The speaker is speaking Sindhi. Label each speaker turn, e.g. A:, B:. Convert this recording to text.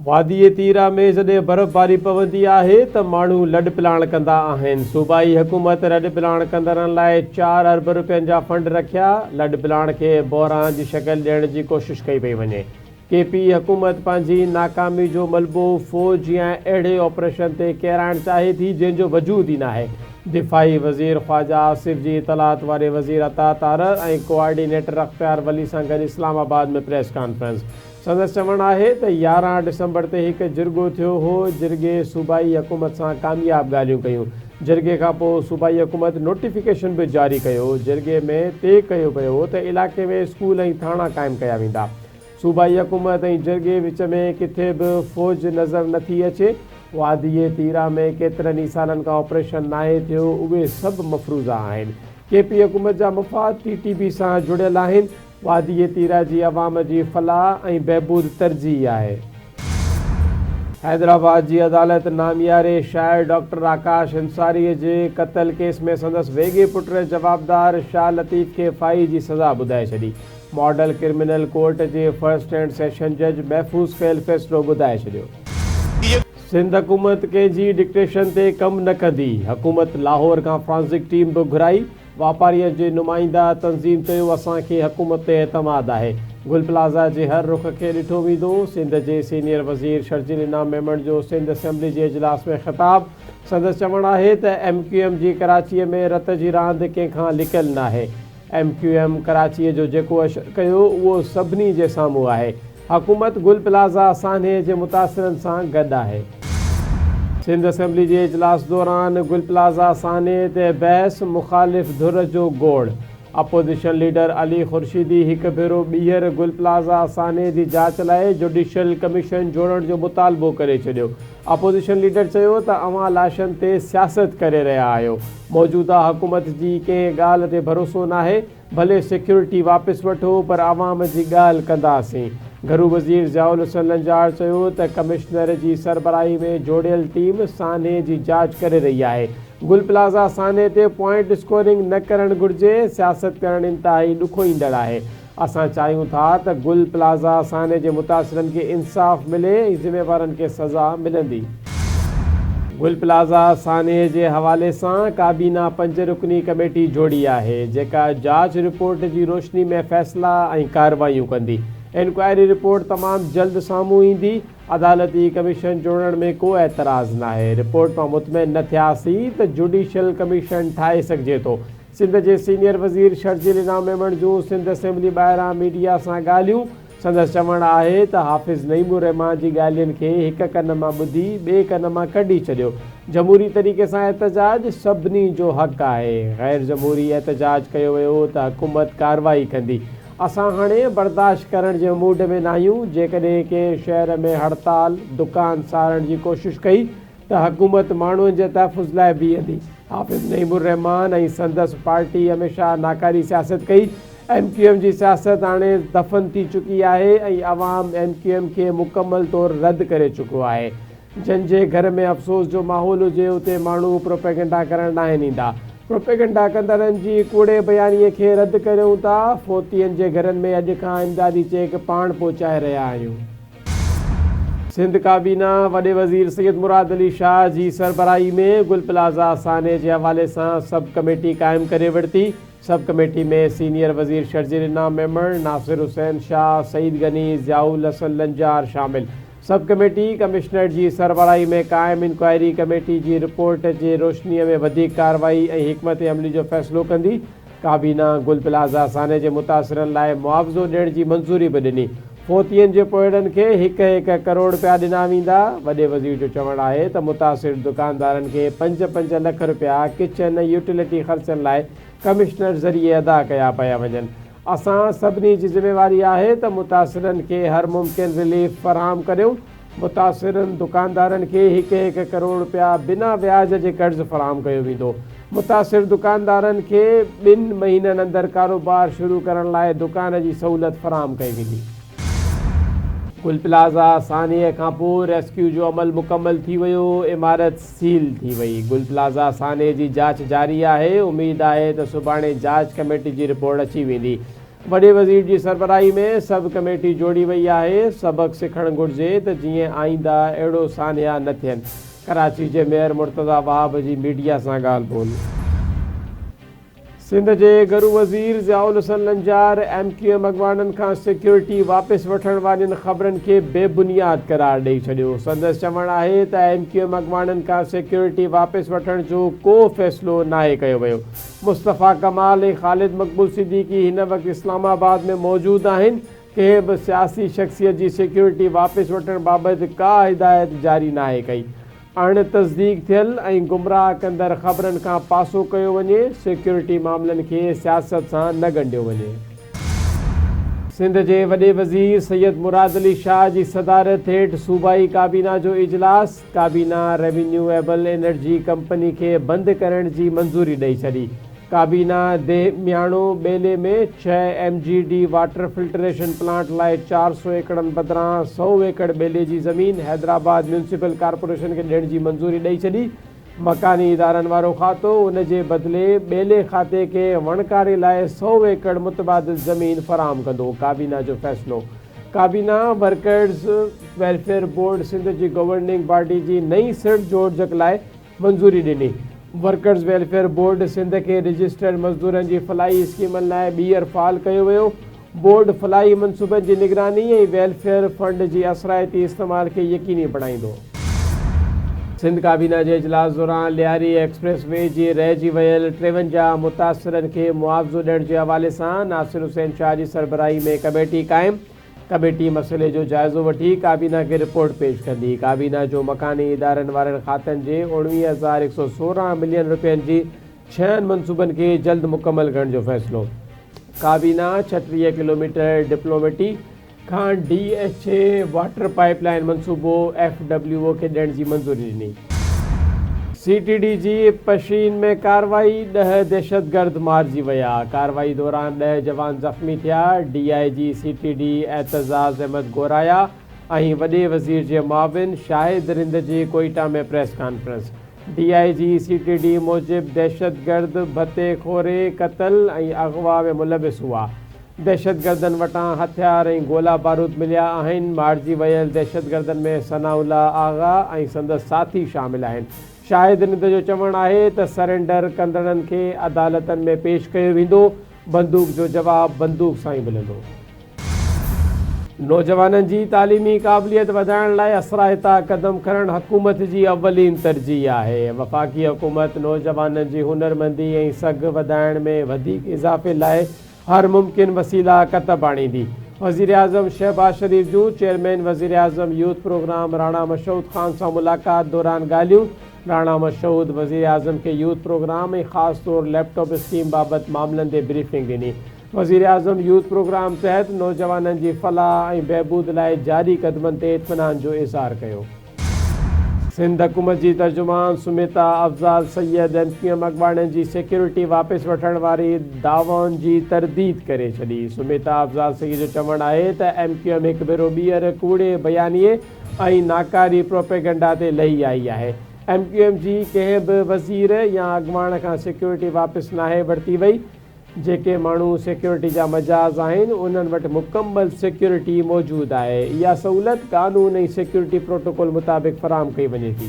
A: وادي تيرا ۾ جڏهن برفباري پوندي آهي ته ماڻهو لڏپلاڻ ڪندا آهن، صوبائي حڪومت لڏپلاڻ ڪندڙن لاء چار ارب رپين جا فنڊ رکيا، لڏپلاڻ کي بحران جي شڪل ڏيڻ جي ڪوشش ڪئي پئي وڃي، ڪي پي حڪومت پنهنجي ناڪامي جو ملبو فوج يا اهڙي آپريشن تي ڪيرائڻ چاهي ٿي جنهن جو وجود ئي ناهي. دفاعي وزير خواجه آصف جي اطلاعات واري وزير عطا تارڙ ۽ ڪوآرڊينيٽر اختيار ولي سان گڏ اسلام آباد ۾ پريس ڪانفرنس. سندس چوڻ آهي ته 11 ڊسمبر تي هڪ جرڳو ٿيو هو، جرڳي صوبائي حڪومت سان ڪامياب ڳالهيون ڪيون، جرڳي کانپوء صوبائي حڪومت نوٽيفڪيشن به جاري ڪيو، جرڳي ۾ طئي ڪيو ويو ته علائقي ۾ اسڪول ۽ ٿاڻا قائم ڪيا ويندا، صوبائي حڪومت ۽ جرڳي وچ ۾ ڪٿي به فوج نظر نٿي اچي، وادي تيرا ۾ ڪيترن ئي سالن کان آپريشن ناهي ٿيو، اهي سڀ مفروضا آهن، ڪي پي حڪومت جا مفاد ٽي ٽي پي سان جڙيل آهن، وادي تيرا جي عوام جي فلاح ۽ بهبود ترجيح آهي. حيدرآباد جي عدالت نامياري شاعر ڊاڪٽر آڪاش انصاري جي قتل ڪيس ۾ سندس ويڳي پٽ جوابدار شاهه لطيف کي ڦاهي جي سزا ٻڌائي ڇڏي. ماڊل ڪرمنل ڪورٽ جي فرسٽ اينڊ سيشن جج محفوظ ڪيل فيصلو ٻڌائي ڇڏيو. سنڌ حڪومت ڪنهن جي ڊڪٽيشن تي ڪم نه ڪندي، حڪومت لاهور کان فرانزڪ ٽيم به گهرائي، واپارين جي نمائنده تنظيم چيو اسان کي حڪومت تي اعتماد آهي، گل پلازا جي هر رخ کي ڏٺو ويندو، سنڌ جي سينيئر وزير شرجيل انعام ميمڻ جو سنڌ اسيمبلي جي اجلاس ۾ خطاب، سندس چوڻ آهي ته ايم ڪيو ايم جي ڪراچيء ۾ رت جي راند ڪنهن کان لڪيل ناهي، ايم ڪيو ايم ڪراچيء جو جيڪو اشر ڪيو اهو سڀني جي سامهون آهي. حڪومت گل پلازا سانحي جي متاثرن سان گڏ آهي. سنڌ اسيمبلي جي اجلاس دوران گل پلازا سانحي تي بحث، مخالف ڌر جو گوڙ، اپوزيشن ليڊر علي خورشيدي هڪ ڀيرو ٻيهر گل پلازا سانحي جي جاچ لاء جوڊيشل ڪميشن جوڙڻ جو مطالبو ڪري ڇڏيو. اپوزيشن ليڊر چيو ته اوهان لاشن تي سياست ڪري رهيا آهيو، موجوده حڪومت جي ڪنهن ڳالهه تي ڀروسو ناهي، ڀلي سيڪيورٽي واپس وٺو پر عوام جي ڳالهه ڪنداسين. گهرو وزير ضياء الحسن لنجار چيو ته ڪمشنر جي سربراهي ۾ جوڙيل ٽيم سانحي جي جاچ ڪري رهي آهي، گل پلازا سانحي تي پوائنٽ اسڪورنگ نه ڪرڻ گهرجي، سياست ڪرڻ انتهائي ڏکوئيندڙ آهي، اسان چاهيون ٿا ته گل پلازا سانحي جي متاثرن کي انصاف ملي ۽ ذميوارن کي سزا ملندي. گل پلازا سانحي جي حوالي سان ڪابينا پنج رڪني ڪميٽي جوڙي آهي، جيڪا جاچ رپورٽ جي روشني ۾ فيصلا ۽ ڪارروايون ڪندي. انڪوائري رپورٽ تمام جلد سامهون ايندي، عدالتي ڪميشن جوڙڻ ۾ ڪو اعتراض ناهي، رپورٽ مان مطمئن نه ٿياسين ته جوڊيشل ڪميشن ٺاهي سگهجي ٿو. سنڌ جي سينيئر وزير شرجيل انعام ميمڻ جون سنڌ اسيمبلي ٻاهران ميڊيا سان ڳالهيون، سندس چوڻ آهي ته حافظ نعيم الرحمان جي ڳالهين کي هڪ ڪن مان ٻڌي ٻئي ڪن مان ڪڍي ڇڏيو، جمهوري طريقي سان احتجاج سڀني جو حق آهي، غير جمهوري احتجاج ڪيو ويو ته حڪومت ڪارروائي ڪندي، اسان هاڻي برداشت ڪرڻ جي موڊ ۾ ناهيون، جيڪڏهن ڪنهن شهر ۾ هڙتال، دڪان ساڙڻ جي ڪوشش ڪئي ته حڪومت ماڻهن جي تحفظ لاء بيهندي. حافظ نعيم الرحمان ۽ سندس پارٽي هميشه ناڪاري سياست ڪئي، ايم ڪيو ايم جي سياست هاڻي دفن ٿي چڪي آهي ۽ عوام ايم ڪيو ايم کي مڪمل طور رد ڪري چڪو آهي. جن جي گهر ۾ افسوس جو ماحول هجي اتي ماڻهو پروپيگنڊا ڪرڻ ناهن ايندا. پروپيگنڊا ڪندڙن جي ڪوڙي بيانيي کي رد ڪريون ٿا، فوتين جي گهرن ۾ اڄ کان امدادي چيڪ پاڻ پهچائي رهيا آهيون. سنڌ ڪابينا وڏي وزير سيد مراد علي شاهه جي سربراهي ۾ گل پلازا سانحي جي حوالي سان سب ڪميٽي قائم ڪري ورتي، سب ڪميٽي ۾ سينيئر وزير شرجيل انعام ميمڻ، ناصر حسين شاهه، سعيد غني، ضياء الحسن لنجار شامل. سب ڪميٽي ڪمشنر جي سربراهي ۾ قائم انڪوائري ڪميٽي جي رپورٽ جي روشني ۾ وڌيڪ ڪارروائي ۽ حڪمت عملي جو فيصلو ڪندي. ڪابينا گل پلازا سانحي جي متاثرن لاء معاوضو ڏيڻ جي منظوري به ڏني. فوتين جي پوئڙن کي هڪ هڪ ڪروڙ رپيا ڏنا ويندا. وڏي وزير جو چوڻ آهي ته متاثر دڪاندارن کي پنج پنج لک رپيا ڪچن ۽ يوٽيلٽي خرچن لاء ڪمشنر ذريعي ادا ڪيا پيا وڃن. اسان سڀني جي ذميواري آهي ته متاثرن کي هر ممڪن رليف فراهم ڪريون. متاثرن دڪاندارن کي هڪ هڪ ڪروڙ رپيا بنا وياج جي قرض فراهم ڪيو ويندو. متاثر دڪاندارن کي ٻن مهينن اندر ڪاروبار شروع ڪرڻ لاء دڪان جي سهولت فراهم ڪئي ويندي. گل پلازا سانحي کانپوء ريسڪيو جو عمل مڪمل ٿي ويو، عمارت سيل ٿي وئي. گل پلازا سانحي جي جاچ جاري آهي، اميد آهي ته سڀاڻي جاچ ڪميٽي جي رپورٽ اچي ويندي. وڏي وزير جي سربراهي ۾ سب ڪميٽي جوڙي وئي آهي، سبق سکڻ گهرجي ته جيئن آئنده اهڙو سانحا نه ٿين، ڪراچي جي ميئر مرتضيٰ وهاب جي ميڊيا سان ڳالهه ٻولهه. سنڌ جي گهرو وزير Zia ul Hassan Lanjar M Q M اڳواڻن کان سيڪيورٽي واپس وٺڻ وارين خبرن کي بي بنياد قرار ڏئي ڇڏيو. سندس چوڻ آهي ته ايم ڪيو ايم اڳواڻن کان سيڪيورٽي واپس وٺڻ جو ڪو فيصلو ناهي ڪيو ويو. مصطفيٰ ڪمال ۽ خالد مقبول صديقي هن وقت اسلام آباد ۾ موجود آهن، ڪنهن به سياسي شخصيت جي سيڪيورٽي واپس وٺڻ بابت ڪا هدايت جاري ناهي ڪئي، اڻ تصديق ٿيل ۽ گمراهه ڪندڙ خبرن کان پاسو ڪيو وڃي، سيڪيورٽي معاملن کي سياست سان نه ڳنڍيو وڃي. سنڌ جي وڏي وزير سيد مراد علي شاهه جي صدارت هيٺ صوبائي ڪابينا جو اجلاس، ڪابينا رينيوئيبل انرجي ڪمپني کي بند ڪرڻ جي منظوري ڏئي ڇڏي. ڪابينا ديهه مياڻو ٻيلي ۾ ڇهه M G D water filtration plant لاء 400 ايڪڙن بدران سؤ ايڪڙ ٻيلي جي زمين حيدرآباد ميونسپل ڪارپوريشن کي ڏيڻ جي منظوري ڏئي ڇڏي. مڪاني ادارن وارو کاتو ان جي بدلي ٻيلي کاتي کي وڻڪاري لاء سؤ ايڪڙ متبادل زمين فراهم ڪندو، ڪابينا جو فيصلو. ڪابينا ورڪرز ويلفيئر بورڊ سنڌ جي گورننگ باڊي جي نئين سر جوڙجڪ لاء منظوري ڏني. ورڪرز ويلفيئر بورڊ سنڌ کي رجسٽرڊ مزدورن جي فلاحي اسڪيمن لاء ٻيهر فعال ڪيو ويو. بورڊ فلاحي منصوبن جي نگراني ۽ ويلفيئر فنڊ جي اثرائتي استعمال کي يقيني بڻائيندو. سنڌ ڪابينا جي اجلاس دوران لياري ايڪسپريس وي جي رهجي ويل 53 متاثرن کي معاوضو ڏيڻ جي حوالي سان ناصر حسين شاهه جي سربراهي ۾ ڪميٽي قائم، ڪميٽي مسئلي جو جائزو وٺي ڪابينا کي رپورٽ پيش ڪندي. ڪابينا جو مڪاني ادارن وارن کاتن جي 19,116 ملين رپين جي ڇهن منصوبن کي جلد مڪمل ڪرڻ جو فيصلو. ڪابينا 36 ڪلوميٽر ڊپلوميٽي کان D H A water pipeline منصوبو ايف ڊبليو او کي ڏيڻ جي منظوري ڏني. سي ٽي ڊي جي پشين ۾ ڪارروائي، 10 دهشتگرد مارجي ويا، ڪارروائي دوران 10 جوان زخمي ٿيا، D I G C T D Aitzaz Ahmed Goraya ۽ وڏي وزير جي معاون شاهد رند جي Quetta ۾ press conference, D I G C T D موجب دهشتگرد ڀتي خوري، قتل ۽ اغوا ۾ ملوث هئا، دهشتگردن وٽان هٿيار ۽ گولا بارود مليا آهن، مارجي ويل دهشتگردن ۾ ثناء الله آغا ۽ سندس ساٿي شامل آهن. شاهد رند جو چوڻ آهي ته سرينڊر ڪندڙن کي عدالتن ۾ پيش ڪيو ويندو، بندوق جو جواب بندوق سان ئي ملندو. نوجوانن جي تعليمي قابليت وڌائڻ لاء اثرائتا قدم کڻڻ حڪومت جي اولين ترجيح آهي، وفاقي حڪومت نوجوانن جي هنرمندي ۽ سگهه وڌائڻ ۾ وڌيڪ اضافي لاء هر ممڪن وسيلا ڪتب آڻيندي، وزيراعظم شهباز شريف جون چيئرمين وزيراعظم يوٿ پروگرام راڻا مشهود خان سان ملاقات دوران ڳالهيون، راڻا مشهود وزيراعظم کي يوٿ پروگرام ۽ خاص طور ليپ ٽاپ اسڪيم بابت معاملن تي بريفنگ ڏني، وزيراعظم يوٿ پروگرام تحت نوجوانن جي فلاح ۽ بهبود لاء جاري قدمن تي اطمينان جو اظهار ڪيو. سنڌ حڪومت جي ترجمان Sumita Afzal Syed M Q M اڳواڻن جي سيڪيورٽي واپس وٺڻ واري دعوائن جي ترديد ڪري ڇڏي. سميتا افضال سيد جو چوڻ آهي ته ايم ڪيو ايم هڪ ڀيرو ٻيهر ڪوڙي بيانيي ۽ ناڪاري پروپيگنڊا تي لهي آئي آهي. ايم ڪيو ايم جي ڪنهن به وزير يا اڳواڻ کان سيڪيورٽي واپس ناهي ورتي وئي. جيڪي ماڻهو سيڪيورٽي جا مجاز آهن انهن وٽ مڪمل سيڪيورٽي موجود آهي، اها سهولت قانون ۽ سيڪيورٽي پروٽوڪول مطابق فراهم ڪئي وڃي ٿي.